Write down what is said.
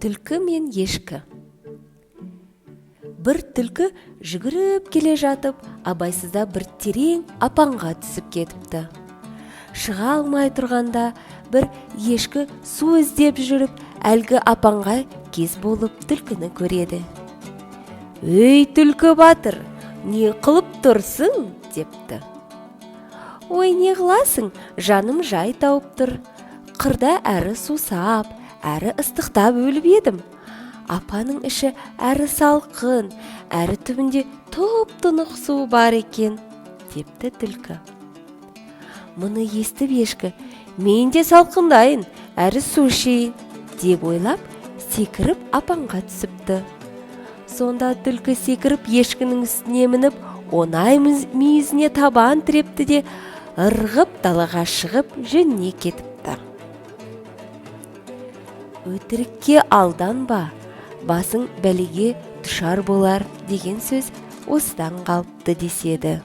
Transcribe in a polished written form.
Түлкі мен ешкі. Бір түлкі жүгіріп келе жатып, абайсызда бір терең апанға түсіп кетіпті. Шыға алмай тұрғанда, бір ешкі су іздеп жүріп, әлгі апанға кез болып түлкіні көреді. «Өй, түлкі батыр, не қылып тұрсың?» – депті. «Ой, не қыласың, жаным жай тауып тұр. Қырда әрі сусап, әрі ыстықтап өліп едім. Апанның іші әрі салқын, әрі түбінде тұп тұнық су бар екен», – депті түлкі. Мұны естіп ешкі: «Мен де салқындайын, әрі су ішейін», – деп ойлап, секіріп апанға түсіпті. Сонда түлкі секіріп ешкінің үстіне мініп, оңай мүйізіне табан тірепті де, ырғып далаға шығып, жөніне кетіпті. «Өтірікке алданба, басың бәлеге душар болар» деген сөз осыдан қалыпты деседі.